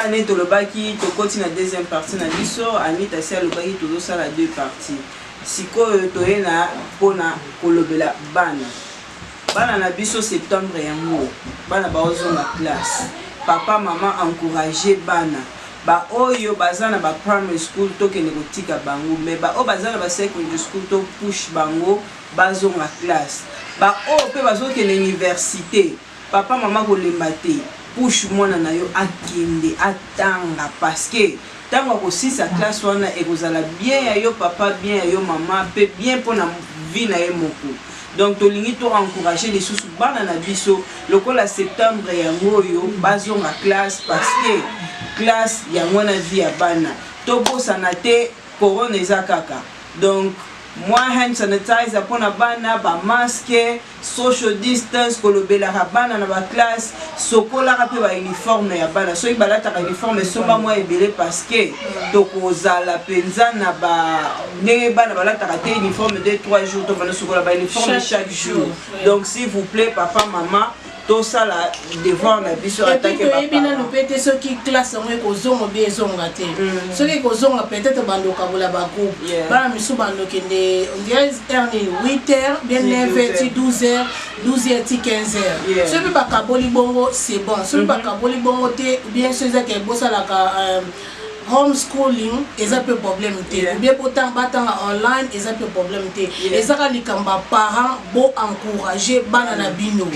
Kaka nde tolobaki, tokoti na deuxième partie na biso. Anita asi alobaki tozosala deux parties. Sikoyo toye na mpona kolobela bana, bana na biso. Septembre yango bana baozonga classe. Papa, mama, encourage bana. Baoyo baza na ba primary school, tokende kotika bango, mais baoyo baza na ba secondary school, to push bango bazonga classe. Baoyo mpe bazokende université, papa, mama, kolemba te, push mwana na yo akende atanga, parce que ntango akosisa classe wana, ekozala bien ya yo papa, bien ya yo mama, mpe bien mpona vie na ye moko. Donc tolingi to encourage lisusu bana na biso, lokola septembre yango oyo bazonga classe, parce que classe yango wana vie ya bana. Tobosana te, corona eza kaka, donc mwa hand sanitizer mpona bana, ba masque, social distance, kolobelaka bana na ba classe, sokolaka mpe ba uniforme ya bana. Soki balataka uniforme, esomba mwa ebele, parce que tokozala mpenza na ba ndenge bana balataka te uniforme 2 3 jours, tobanda sokola ba uniforme chaque jour. Donc s'il vous plaît, papa, mama, tosala devoir na biso. Atake toyebi nanu mpe te soki classe yango ekozonga obi ezonga te. Soki ekozonga, peut-être bandokabola ba groupe, bana misusu bandokende, on dirait heure nini, 8 heures bien 9 heures ti 12 heures, 12 heures ti 15 heures. Soki mpe bakaboli bongo, c'est bon. Soki bakaboli bongo te, bien so ezaki bosalaka homeschooling, eza mpe problème te. Ou bien batanga online, eza mpe problème te. Ezaka likambo ya parent, bo encourage bana na bino,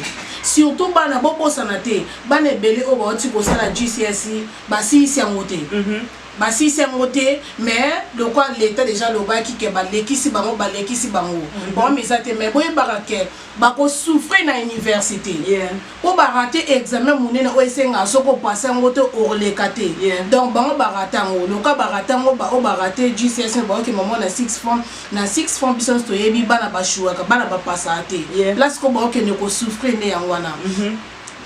surtout bana. Bobosana te, bana ebele oyo bauti kosala GCSE, basilisi yango te. Basilisi yango te, mais lokwa l'État déjà alobaki ke balekisi bango, balekisi bango, problème eza te. Mais boyebaka ke bakosouffrir na université mpo barater examen monene oyo esengaka soki opase yango te, oleka te. Donc bango barater yango, loka barater yango, oyo barater GCSE baokema mwa na six form. Na six form, biso nyonso toyebi, bana bashuwaka, bana bapasaka te. Place ko baokende kosouffrir nde yango wana.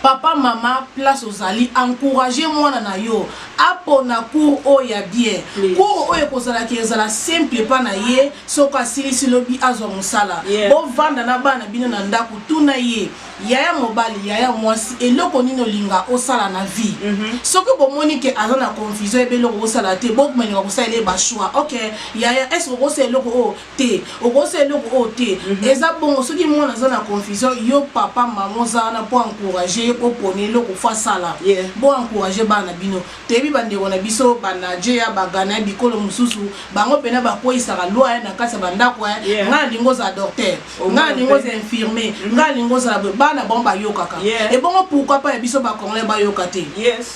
Papa, mama, place ozali, encourage mwana na yo apona cours oyo ya bien, cours oyo ekozalaki ezala simple epa na ye. Soki asilisi, lobi azwa mosala. Bovanda na bana bino na ndako, tuna ye: "Yaya mobali, yaya mwasi, eloko nini olinga osala na vie?" Soki bomoni ke aza na confusion, ebe eloko osala te, bokomelinga kosalela ye ba choix. "Ok yaya, est ce okosala eloko oyo te? Okosala eloko oyo te?" Eza bongo. Soki mwana aza na confusion, yo papa, mama, oza wana mpo encourage ye, opona eloko fo asala. Bo encourage bana na bino. Toyebi bandeko na biso Banigeria, Baghana, ya bikolo mosusu, bango mpena bakweyisaka loi ya na kati ya bandako. "Ngai nalingi ozala docteur, ngai nalingi ozala infirmier, ngai nalingi ozala boye." Bana bango bayokaka. Ebongo pourquoi pa ya biso Bacongolais bayoka te?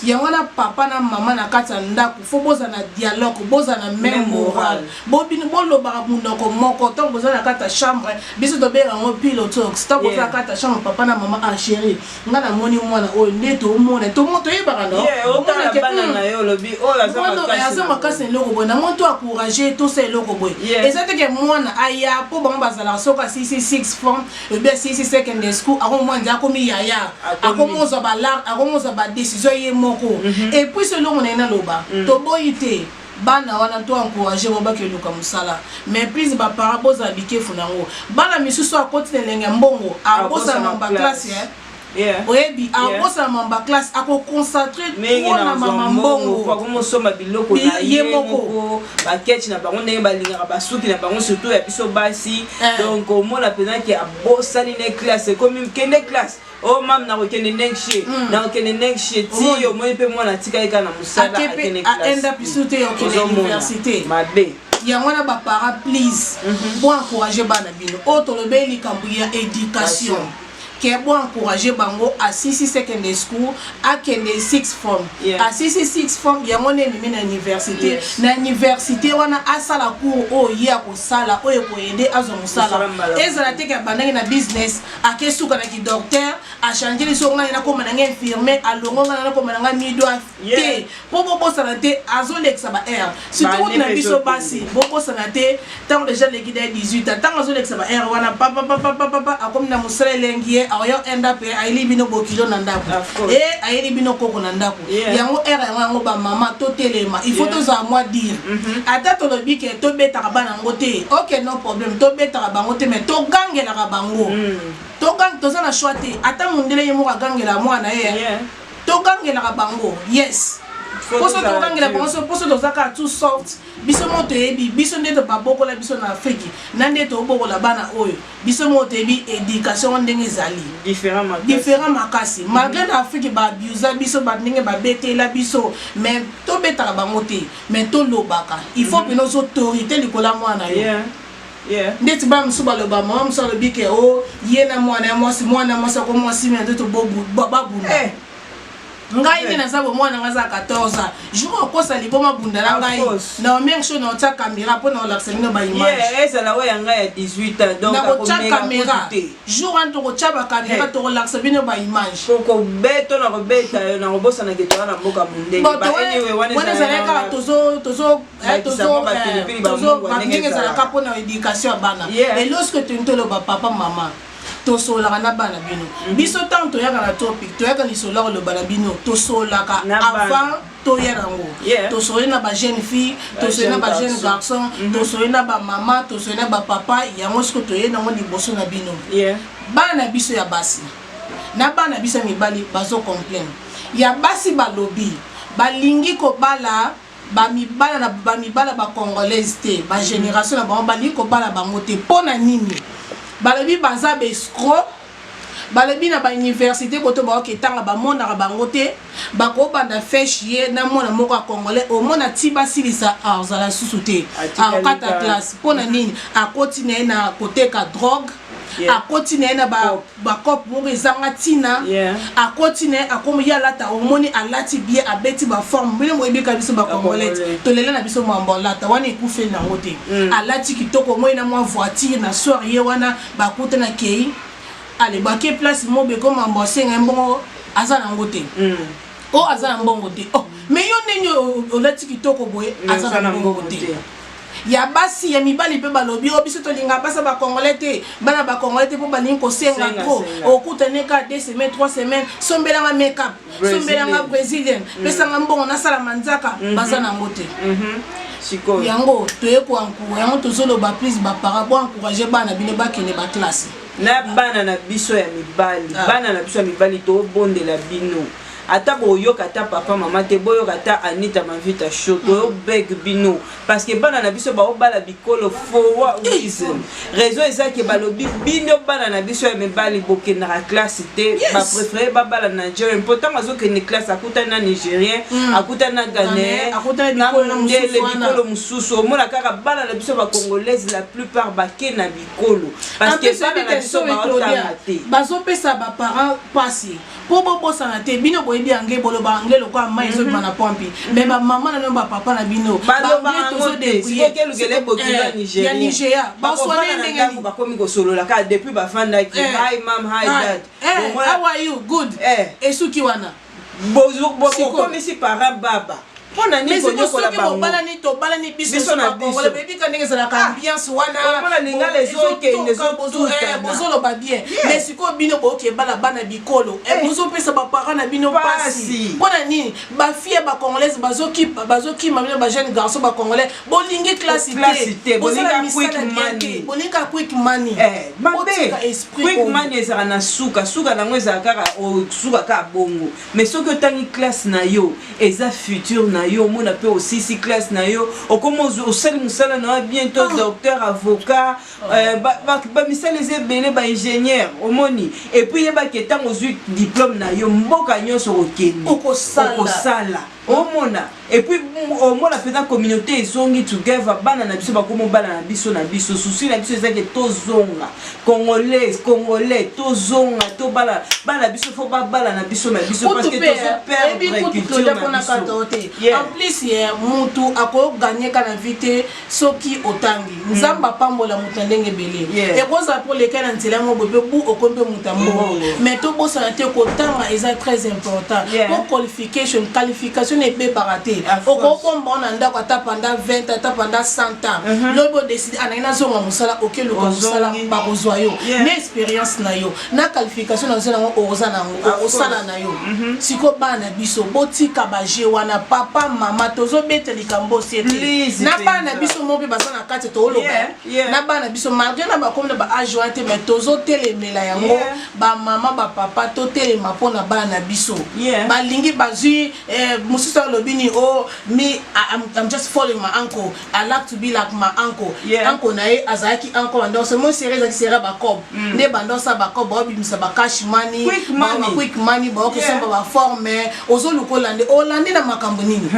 Yango wana, papa na mama na kati ya ndako, fo bozala na dialogue, bozala na même moral, bobino bolobaka monoko moko. Ntango boza na kati ya chambre, biso tobenga yango pillow talks, ntango boza na kati ya chambre, papa na mama: "Ah chéri, ngai namoni mwana oyo nde tomona, toyebaka." No, aza makasi na eloko boye, namoni to encourage, tosala eloko boye. Eza teke mwana aya mpo bango bazalaka, soki asisi six form ebi, asisi secondary school, akomomwana nde akomi yaya, akomozwa balar, akomozwa ba décision ye moko. Et puis so eloko na ye naloba, toboyi te bana wana, to encourage bango bakeluka mosala, mais please, ba parent, bozala bikefu nango. Bana misusu akoti na elenge ya mbongo, abosana ba classe. Oyebi, abosana mamba classe, akoconcentre trop na mama mbongo. Akomosomba biloko na ye moko, baketi na bango ndenge balingaka, basuki na bango, surtout ya biso basi. Donc omona mpenza ke abosani ne classe, ekomi kende classe: "O mame, nakokende next year, nakokende next year." Ti omoni mpe mwana atikali kaka na mosala, akende classe mabe. Yango wana, ba parent, please, bo encourage bana bino. Oyo tolobeli likambo ya éducation, ke bo encourage bango. Asisi secondary school, akende six form. Asisi six form, yango nde ememi na université. Na université wana, asala cours oyo ye akosala, oyo ekoyede azwa mosala. Ezala teke abandaki na business, akesuka na ki docteur, achange liso: "Ngai nakoma na ngai infirmier." Alongo: "Ngai nakoma na ngai midwife." Te, mpo bobosana te, azolekisa ba heure, surtout kutu na biso basi. Bobosana te, ntango déjà leki da 18 ans, ntango azolekisa ba heure wana, papapapapapa, akomi na mosala elengi ye, aoyo enda mpe ayeli bino bokilo na ndako e ayeli bino koko na ndako. Yango heure yango, yango bamama totelema, il faut tozala mwa dire. Ata tolobi ke tobetaka bana yango te, ok, no problème, tobetaka bango te, mais togangelaka bango. Toza na choix te, ata mondele ye moko agangela mwana ye. Togangelaka bango, yes. Poso tokangela bango so, poso toza kaka too soft. Biso moko toyebi biso nde babokola biso na Afrique na nde tobokola bana oyo. Biso moko toyebi éducation ngo ndenge ezali différent makasi. Malgré na Afrique baabusa biso, ndenge babetela biso, mais tobetaka bango te, mais tolobaka. Il faut mpena oza autorité likolo ya mwana yo. Ndeti bana mosusu baloba, mama mosusu alobi ke o ye na mwana ya mwasi, mwana mwasi ako mwasi, me nde babunda. Ngai nde naza bo, mwana nga aza 14 ans, jour okosa liboma, bunda na ngai na omenge so na otya caméra mpo na olakisa bino baimage. Ezala oyo ya ngai ya 18 ans, donc nakotya caméra jour wana, tokotya bacaméra, tokolakisa bino baimage. Kobeta na kobeta yo, na kobosanaka toza na mboka mondele. Wana ezalaki kaka ndenge ezalaka mpona éducation ya bana. Et lorsque toni toloba, papa, mama, tosololaka na bana bino. Biso ntango toyaka na topic, toyaka lisolo ya koloba na bino, tosololaka avant toya nango. Tosololi na bajeune fille, tosololi na bajeune garçon, tosololi na bamama, tosololi na bapapa. Yango siko toye nango liboso na bino. Bana na biso ya basi na bana biso ya mibali bazocomplain. Ya basi balobi balingi kobala bamibala na bamibala bacongolaise te, bagénération na bango balingi kobala bango te. Mpo na nini? Balobi baza baescroc. Balobi na bauniversité koto baoke etanga, bamonaka bango te, bakobanda feshe ye na mwana moko ya congolais, omona ti basilisa, azala susu te, akokata classe. Mpo na nini? Akoti na ye na koteka drogue, akoti na ye na bacope moko ezanga ntina, akoti na ye akomi ye alata, omoni alati bien, abeti baforme. Bino boyebika biso bacongolais, tolela na biso mwambo alata wana, ekufeli nango te. Alati kitoko, omoni na mwa voiture na soir ye wana, bakutana kei ale bake place mo bekoma mambo, asenga ye mbongo, aza nango te. O aza na mbongo te. Oh, mais yo ndenge olati kitoko boye, aza na mbongo te. Ya basi, ya mibali mpe balobi o biso tolinga basi ya bacongolais te, bana bacongolais te, mpo balingi kosenga trop. Okutani ka 2 semaines, 3 semaines, sombelanga makeup, sombelanga brésilien, pesanga mbongo nasala manzaka. Baza nango te. Yango toye koencourager, yango tozoloba plus, baparent, boencourage bana bino bakende baclasse. Na bana na biso ya mibali, bana na biso ya mibali, tobondela bino, ata boyoka ata papa mama te, boyoka ata Anita Mavita Show, toyobeg bino, parce que bana na biso baobala bikolo for what reason? Raison eza ke balobi bino bana na biso ya mibali bokendaka classe te. Bapréféré babala Nigérien, mpo ntango azokende classe, akutani na Nigérien, akutani na Ghanéen, na mondele, bikolo mosusu. Omona kaka bana na biso bacongolaise, la plupart bake na bikolo parce que bana na biso baotanga te. Bazopesa baparent mpasi mpo bobosana te, bino boyebi anglais, boloba anglais lokola mai ezobima na pompi, mais bamama na bino, bapapa na bino ya Nigeria baswane ndenge bakomi kosolola kaka depuis bafandaki: "Hi mom, hi dad." "How are you?" "Good." Esuki wana. Bokomisi parent baba. Mpona nini konyokola bango? Bobalani, tobalani biso na biso. Bebika ndenge ezalaka, ambiance wana. Omona lingala ezokende, ezotutana. Bozoloba bien, mais sikoyo bino bookebala bana bikolo, bozopesa baparent na bino pasi. Mpona nini bafille bacongolaise bazokima bino, bajeune garçon bacongolais? Bolingi classe te, bosala misala bien te, bolingi quick money. Mabe, quick money ezalaka na suka, suka nango ezala kaka suka kaka bongo. Mais soki otangi classe na yo, eza futur na yo. Omona mpe osisi classe na yo, okoma osali mosala na yo bientôt, docteur, avocat, bamisala eza ebele, baingénieur, omoni. Et puis yebaki, ntango ozwi diplôme na yo, mboka nyonso okokende okosala, omona. Et puis omona mpenza communauté ezongi together, bana na biso bakoma obala na biso na biso. Souci na biso ezaki tozonga congolais, congolais tozonga, tobala bana biso, fo babala na biso na biso, parce que tozoperdre culture na biso. En plus, ye mutu akoganye ka na vie te soki otangi. Nzambe apambola moto na ndenge ebele. Ekozala mpo oleka na nzela moko boye mpe bu okomi mpe moto ya mbongo. Mais tobosana te, kotanga eza très important po qualification ebebaka te. Okobomba na ndako ata pendant 20, ata pendant 100 ans, lobi odécider anangi nazonga mosala, okeluka mosala, bakozwa yo na expérience na yo, na qualification na yo, nango oza nango, okosala na yo. Sikoyo bana na biso, botika baje wana. Papa, mama, tozobeta likambo osie te na bana na biso mo mpe baza na kati. Tooloba na bana na biso malgré na bakomi na baage wana te, mais tozotelemela yango. Bamama, bapapa, totelema mpo na bana na biso. Balingi bazwi mosusu alobi nini: "Oh, me, I'm just following my uncle. I like to be like my uncle." Uncle na ye azalaki uncle banda mo série, ezalaki série bacob nde banda osala bacob, baobimisa bacash money, quick money, baokesomba baforme. Ozoluka olande, olande na makambo nini?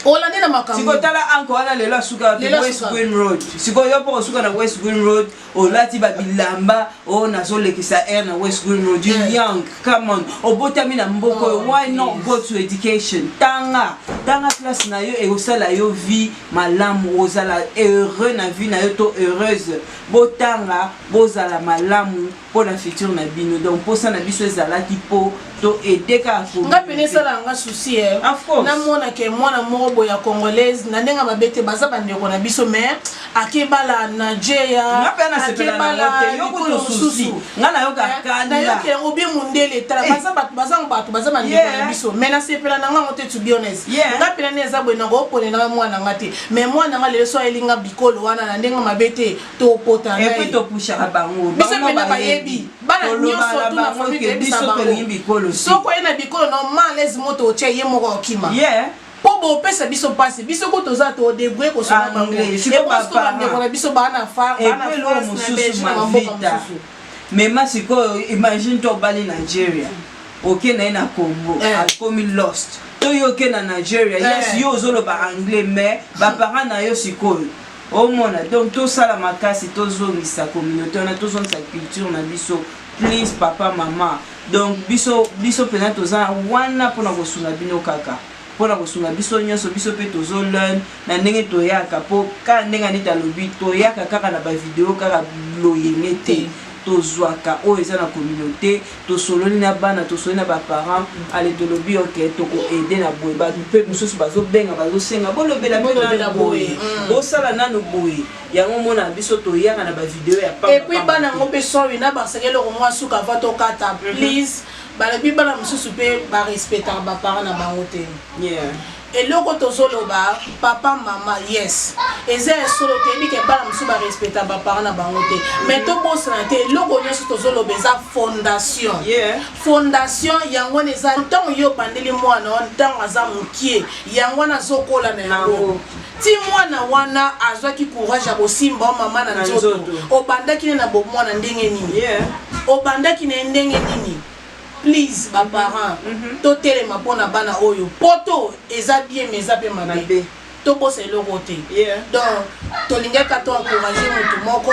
Olandi na makambo? Sikoyo tala, uncle wana lelo asuka West Green Road. Sikoyo yo mpo kosuka na West Green Road, olati babilamba oyo nazolekisa air na West Green Road. You young, come on, obotami na mboka oyo. Why not go to education? Tanga, tanga place na yo, ekosala yo vie malamu, ozala heureux na vie na yo to heureuse. Botanga, bozala malamu mpo na futur na bino. Donc mposa na biso ezalaki mpo to aider kaka. Nga pene esalaka nga souci namonake mwana moko boye ya Congolaise, na ndenge mabe te, baza bandeko na biso, mais akebala Nigeria, akebala bikolo mosusu. Nga nayoka kanda. Nayoki yango bien. Mondele, tala, baza bato, baza bato, baza bandeko na biso, mais nasepela na ngango te, to be honest. Nga pena nde eza boye, nango oponela mwana nga te, mais mwana nga lelo so ayelinga bikolo wana, na ndenge mabe te, topota. Et puis topushaka bango. Biso mpena bayebi bana nyonso tu na famille, toyebisa bango: soki oye na bikolo na malaise, moto otia ye moko okima mpo bopesa biso mpasi. Biso ko toza todébrouiller kosona bango, bandeko na biso baa na France, na Belgique, na bamboka mosusu. Mema sikoyo, imagine to obali Nigeria, oke na ye na Congo, akomi lost. To yo oke na Nigeria, yes, yo ozoloba anglais, mais baparent na yo sikoyo omona. Donc tosala makasi, tozongisa communauté wana, tozongisa culture na biso, please, papa, mama. Donc biso mpenza toza wana mpona kosunga bino, kaka mpona kosunga biso nyonso. Biso mpe tozolearn na ndenge toyaka, mpo kaka ndenge Anita alobi, toyaka kaka na bavideo kaka loyenge te. Tozwaka oyo eza na communauté, tosololi na bana, tosololi na baparent. Ale, tolobi ok, tokoaider na boye. Bato mpe mosusu bazobenga, bazosenga bolobela mpe nanu boye, bosala nanu boye. Yango mona biso toyaka na bavideo ya Et puis bana yango mpe, sorry, na basaka eloko mwa suka ava tokata, please. Balobi bana mosusu mpe barespectaka baparent na bango te. Eloko tozoloba, papa, mama, yes, eza ya solo. Toyebi ke bana mosusu barespecta baparent na bango te, mais tobosana te, eloko nyonso tozoloba eza fondation. Fondation yango wana eza ntango yo obandeli mwana wana, ntango aza mokie, yango wana azokola na yango ti mwana wana azwaki courage ya kosimba o mama na nzoto. Obandaki ne na bomwana ndenge nini? Obandaki na ye ndenge nini? Please, baparent, totelema mpona bana oyo. Poto eza bien, mais eza mpe mabe, tobosa eloko te. Donc tolingaka to encourage motu moko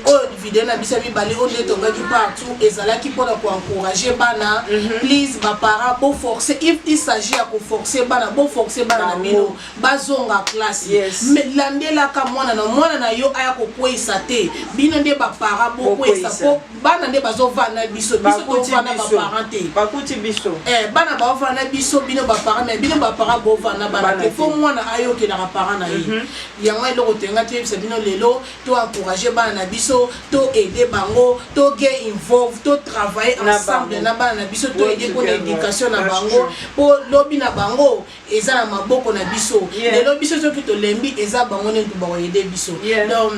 oyo video na biso ya mibale oyo nde tongaki partout ezalaki mpona koencourage bana. Please, baparent, boforce. If il s'agit ya koforce bana, boforce bana na bino bazonga classe. Mais landelaka mwana na mwana na yo aya kokweyisa te. Bino nde baparent bokweyisa, po bana nde bazovanda biso, biso tovanda baparent te. Bakuti biso. Bana baovanda biso, bino baparent, mais bino baparent bovanda bana te. Fo mwana ayokelaka parent na ye. Yango eloko toyenga toyebisa bino lelo: to encourage bana na biso, to aider bango, to get involve, to travailler ensemble na bana na biso, to aider mpona éducation na bango, mpo lobi na bango eza na maboko na biso. Lelo biso soki tolembi, eza bango nde bakoaider biso. Donc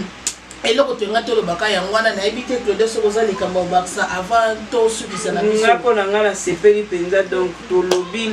eloko toyenga tolobaka yango wana. Nayebi te, Claude, soki oza likambo obakisa avant tosukisa na biso. Nga, mpo na nga, nasepeli mpenza. Donc tolobi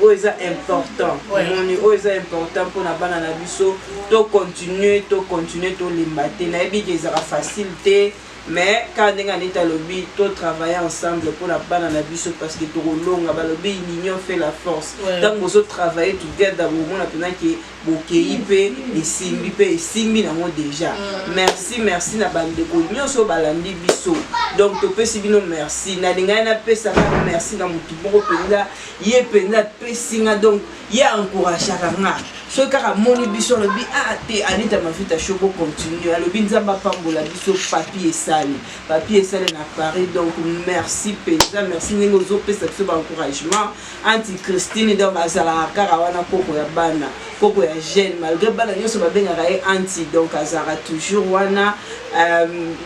oyo eza important, omoni, oyo eza important mpona bana na biso. Tocontinue, tocontinue, tolemba te. Nayebi ke ezalaka facile te, mais kaka ndenge Anita alobi, totravailler ensemble mpona bana na biso, parce que tokolonga. Balobi l'union fait la force. Ntango bozotravailler together, bomona mpenza ke bokei mpe esimbi, mpe esimbi nango déjà. Merci, merci na bandeko nyonso oyo balandi biso. Donc topesi bino merci. Nalingai napesa kaka merci na motu moko mpenza, ye mpenza apesi nga, donc ye encourageaka nga. Soki kaka amoni biso, alobi: "Ah te, Anita Mavita Show, bocontinue." Alobi Nzambe apambola biso. Papi Esali, Papi Esali na Paris. Donc merci mpenza, merci ndenge ozopesa biso baencouragement. Anti Christine, donc azalaka kaka wana, koko ya bana, koko ya jeune, malgré bana nyonso babengaka ye anti, donc azalaka toujours wana.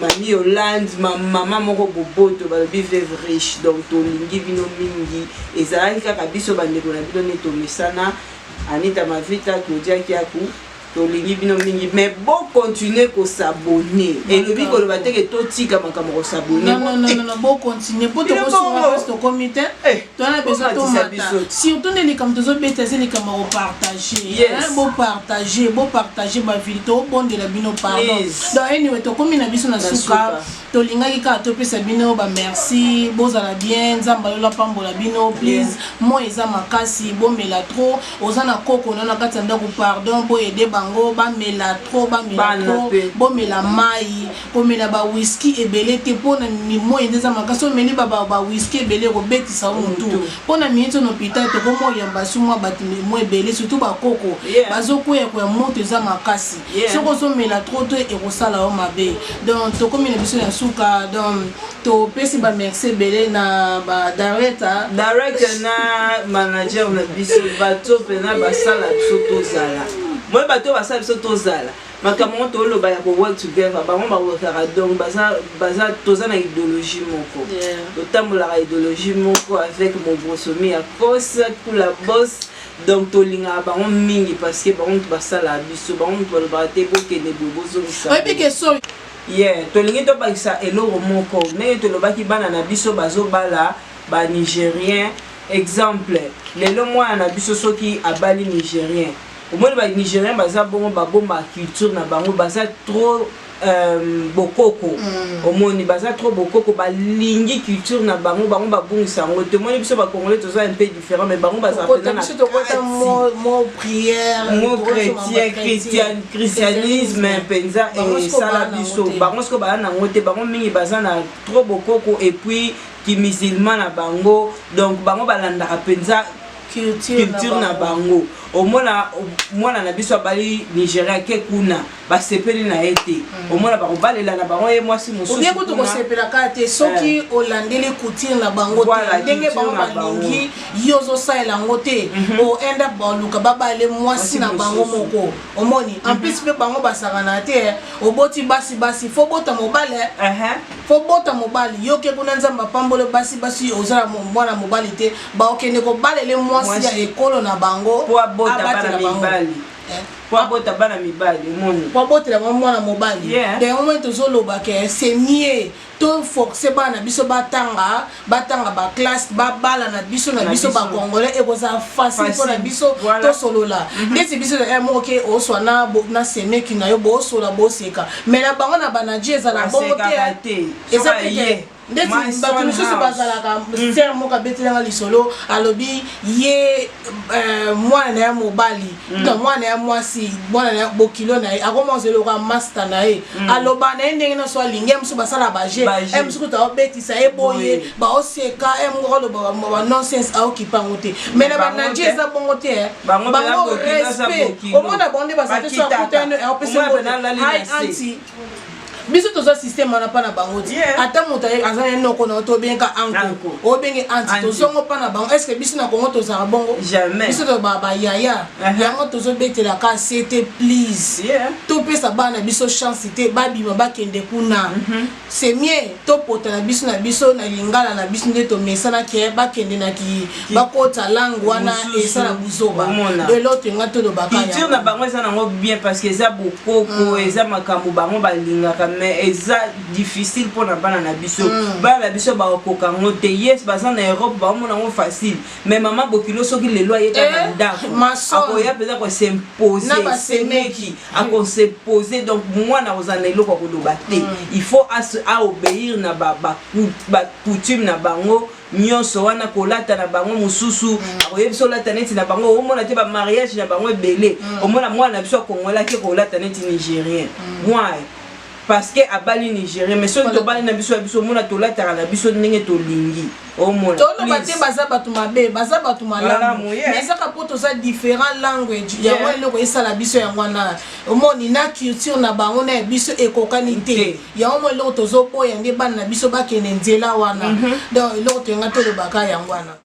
Mami Hollande, mama moko boboto, balobi veuve riche. Donc tolingi bino mingi. Ezalaki kaka biso bandeko na bino nde tomesana, Anita Mavita, Claudia Kiaku. Tolingi bino mingi, mais bocontinue kos'abonner. Elobi koloba teke totika makambo kos'abonner. Non, bocontinue mpo tokosunga place tokomi te. Towana besoin tomata, surtout nde likambo tozobeta eza likambo ya kopartage. Bopartage, bopartage bavidéo, tobondela bino, pardon. Donc anyway, tokomi na biso na suka. Tolingaki kaka topesa bino bamerci. Bozala bien, Nzambe alola pambola bino. Please, moi eza makasi, bomela trop. Oza na koko na kati ya ndako, pardon, boyede bango bamela trop, bamela trop, bomela mai, komela bawhisky ebele te, mpona moi nde eza makasi. Omeli bawhisky ebele, ekobetisa yo motu. Mpona miniti na hôpital tokomoyamba su mwa bato mo ebele, surtout bakoko bazokweya koya, moto eza makasi. Soki ozomela trop to ekosala yo mabe. Donc tokomi na biso na suka. Donc topesi bamerci ebele na badirecteur. Directeur na manager na biso, bato mpena basala biso tozala moi, bato basala biso tozala. Makambo ngo toloba ya kowork together, bango baworkaka. Donc baza toza na idéologie moko, totambolaka idéologie moko avec Mobrosomi ya Kos Kula Boss. Donc tolingaka bango mingi parce que bango moto basalaka biso, bango moto balobaka te bokende boye, bozongisa. Oyebi ke so Yeah, tolingi tobakisa eloko moko. Ndenge tolobaki, bana na biso bazobala banigérien. Exemple, lelo mwana na biso soki abali Nigérien, omoni Banigérien baza bongo, babomba culture na bango, baza trop bokoko. Omoni baza trop bokoko, balingi culture na bango, bango babungisa yango te. Omoni biso Bacongolais toza un peu différent, mais bango baza mpenza na mo prière. Mo chrétien, christianisme mpenza esala biso. Bango sikoyo baza nango te. Bango mingi baza na trop bokoko et puis kimusulman na bango. Donc bango balandaka mpenza culture na bango. Omona mwana na biso abali Nigéria, ake kuna, basepeli na ye te. Omona bakobalela na bango ye mwasi. Mosusu kutu kosepelaka te soki olandeli coutume na bango te, ndenge bango balingi yo ozosalela yango te. Oenda baluka babale mwasi na bango moko. Omoni, en plus mpe bango basakana te. Oboti basi basi, faut bota mobali, faut bota mobali. Yoke kuna, Nzambe apamboli basi basi, oza na mwana mobali te, baokende kobalele mwasi ya ekolo na bango. Po abatela bango, po abota bana mibali, omoni. Po abotela bango mwana mobali. Donc omoni, tozoloba ke c'est mieux toforce bana na biso batanga, batanga baclasse, babala na biso na biso Bacongolais. Ekozala facile mpona biso tosolola ndeti biso moko ke oswa na semeki na yo, boosola, boseka. Mais na bango na banaji ezala bongo te. Eza teke ndeti bato mosusu bazalaka. Sœur moko abetelanga lisolo, alobi ye mwana na ye mobali to mwana ya mwasi, mwana na bokilo na ye akoma ozela lokola master na ye, aloba na ye ndenge nyonso alingi. Ye mosusu basala baje, ye mosusu taobetisa ye boye, baoseka ye moko, aloba ba nonsense, aokipa yango te. Mais na banaji eza bongo te. Bango respect, omona bango nde baza te. So akutani, aopesa anti. Biso toza système wana mpa na bango ti ata moto aza na noko na yo, tobenga anko, obenge anti, tozongo mpa na bango. Est ce que biso na Kongo tozala bongo? Biso tozala bayaya. Yango tozobetelaka sete, please, topesa bana na biso chance te babima, bakende kuna. C'est mieux topota na biso na biso na lingala na biso nde tomesanaki. Bakende na ki bakota langue wana, esala buzoba. Lelo toyenga tolobaka. Culture na bango eza nango bien parce que eza bokoko, eza makambo bango balingaka, mais eza difficile mpona bana na biso. Bana na biso bakokoka yango te. Yes, baza na Europe, baomona yango facile, mais mama bokilo soki lelo ayeka na ndako, akoya mpenza kos'imposer, semeki akos'imposer. Donc mwana kozala na eloko ya koloba te, il faut aobéir na bacoutume na bango nyonso wana, kolata na bango mosusu, akoyebi olata neti na bango. Omona te bamariage na bango ebele, omona mwana na biso akongolaki kolata neti Nigérien. Why? Parce que abali Nigérien. Mais soki tobali na biso ya biso, omona tolataka na biso ndenge tolingi, omona. Toloba te baza bato mabe, baza bato malamu, mais ezaka mpo toza différent language. Yango eloko esala biso yango wana. Omoni, na culture na bango na ya biso ekokani te. Yango mo eloko tozoboya nde bana na biso bakende nzela wana. Donc eloko toyenga tolobaka yango wana.